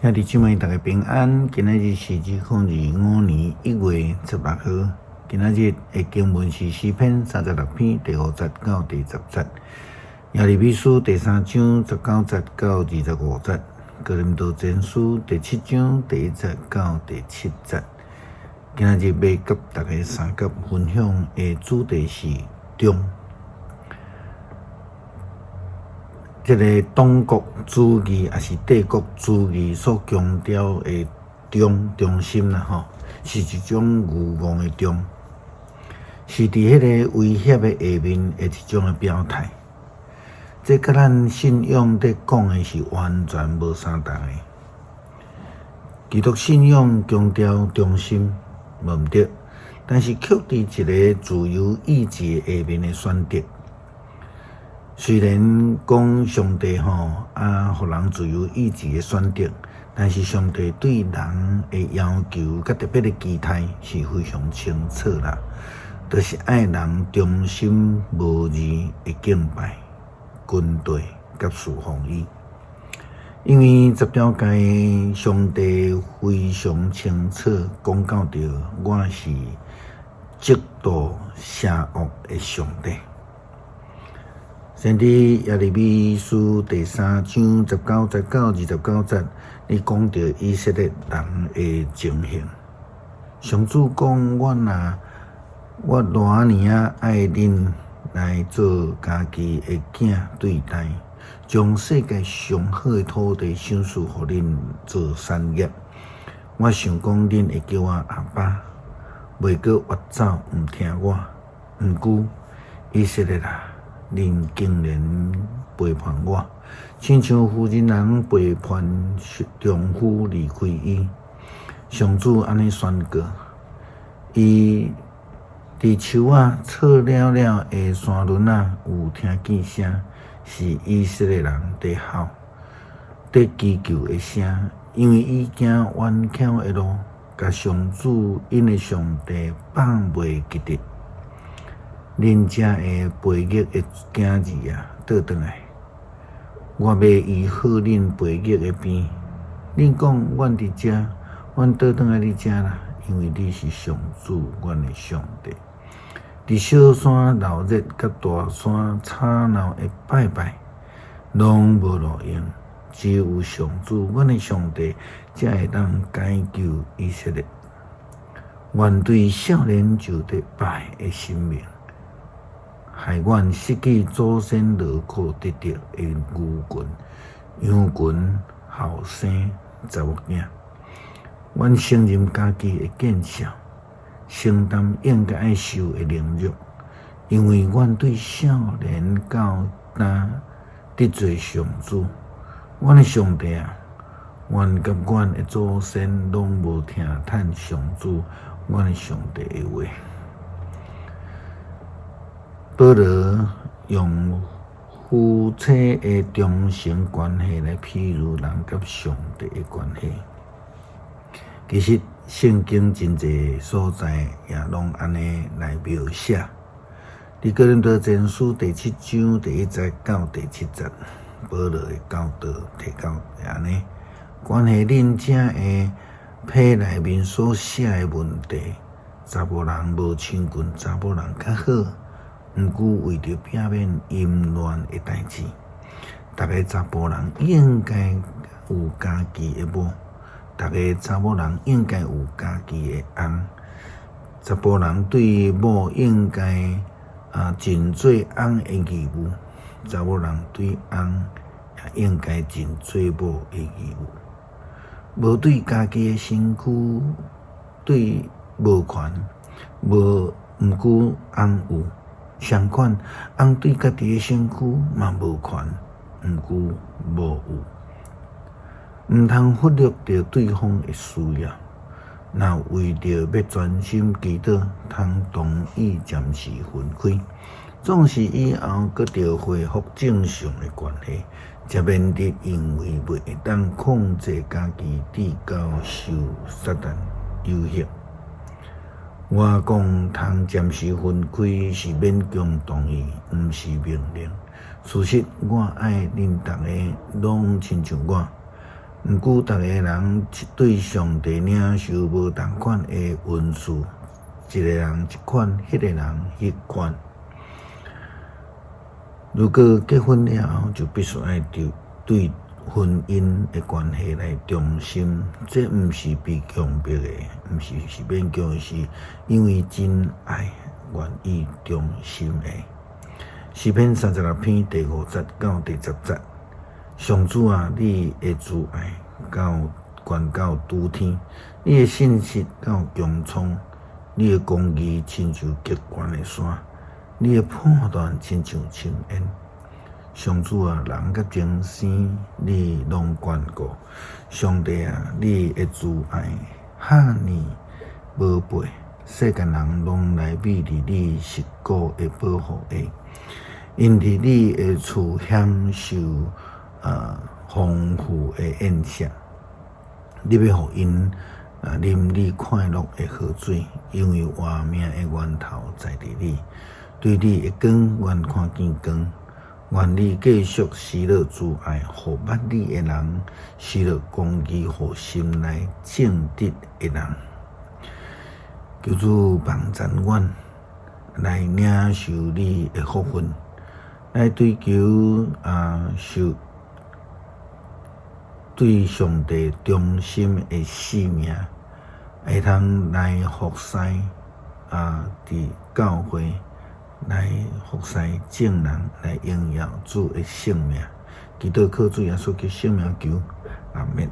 兄弟姊妹，大家平安。今仔日是2025年1月16號。今仔日的經文是詩篇36篇第5節到第10節，耶利米書第三章19節到25節，哥林多前書第七章第一節到第七節。今仔日欲佮大家相佮分享的主題是忠。這个黨國主義抑是帝國主義所強調的忠忠心啦，吼，是一種愚妄的忠，是佇彼个威脅的下面的一種的表態。這佮咱信仰佇講的是完全無相仝的。基督信仰強調忠心，無毋對，但是卻佇一个自由意志下面的選擇。雖然講上帝吼啊，予人自由意志的選擇，但是上帝對人的要求佮特別的期待是非常清楚啦，就是愛人忠心無二的敬拜、跟隨佮事奉伊。因為十條誡上帝非常清楚講到著，我是嫉妒邪惡的上帝。先知耶利米書第三章19節到29節，伊講著以色列人的情形。上主講：我若我偌爾仔愛恁來做家己的囝對待，將世界上好的土地賞賜予恁做產業。我想講恁會叫我阿爸，袂閣越走毋聽我。毋過以色列啊！恁竟然背叛我，親像婦人人背叛丈夫離開伊。上主按呢宣告：伊佇樹仔錯了了的山崙仔有聽見聲，是以色列人佇吼，佇祈求的聲，因為伊行彎曲的路，共上主𪜶的上帝放袂記得。恁遮的悖逆的囝兒啊，倒轉來！我欲醫好恁悖逆的病。恁講，阮佇遮，阮倒轉來你遮啦，因為你是上主，阮的上帝。佇小山鬧熱，佮大山吵鬧的拜拜，攏無路用。只有上主，阮的上帝，才會當解救以色列。阮對少年就佇拜的神明，害阮失去祖先勞苦得著的牛群、羊群、後生查某囝。阮承認家己的見笑，承擔應該愛受的凌辱，因為阮對少年到今得罪上主，阮的上帝啊！阮佮阮的祖先攏無聽趁上主，阮的上帝的話。保羅用夫妻的忠誠關係來譬喻人佮上帝的關係。其實聖經真濟所在也攏按呢來描寫。佇哥林多前書第七章第一節到第七節，保羅的教導提到按呢，關係恁遮的批內面所寫的問題，查埔人無親近查某人較好。毋過為著避免淫亂的代誌，逐个查埔人應該有家己的某，逐个查某人應該有家己的翁。查埔人對某應該盡做翁的義務，查某人對翁也應該盡做某的義務。無對家己的身軀對無權，無毋過翁有。相款，翁對家己的身軀嘛無權，毋過某有，毋通忽略著對方的需要。若為著欲專心祈禱，通同意暫時分開，總是以後閣著恢復正常的關係，才免得因為袂當控制家己，致到受撒旦誘惑。我講通暫時分開是勉強同意，毋是命令。事實，我愛恁逐个攏親像我。毋過，逐个人對上帝領受無仝款的恩賜，一个人這款，彼个人彼款。如果結婚了後，就必須愛對婚姻的關係來忠心，這毋是被強迫的，毋是是勉強，是因為真愛願意忠心的。詩篇36篇第5節到第10節，上主啊，你的慈愛到懸到諸天，你的信實到穹蒼，你的公義親像極懸的山，你的判斷親像深淵。上主啊，人佮眾生，你攏眷顧。上帝啊，你的慈愛遐爾寶貝，世間人攏來覕佇你實固的保護下，𪜶佇你的厝享受豐富的宴席。你欲予𪜶啉你快樂的河水，因為活命的源頭在佇你，對你的光，阮看見光。願你繼續施落慈愛，予捌你的人，施落公義，予心內正直的人。求主幫贊阮來領受你的福分，來追求受對上帝忠心的使命，會通來服侍佇教會來服侍眾人，來榮耀主的聖名。祈禱靠主耶穌基督聖名求，阿們。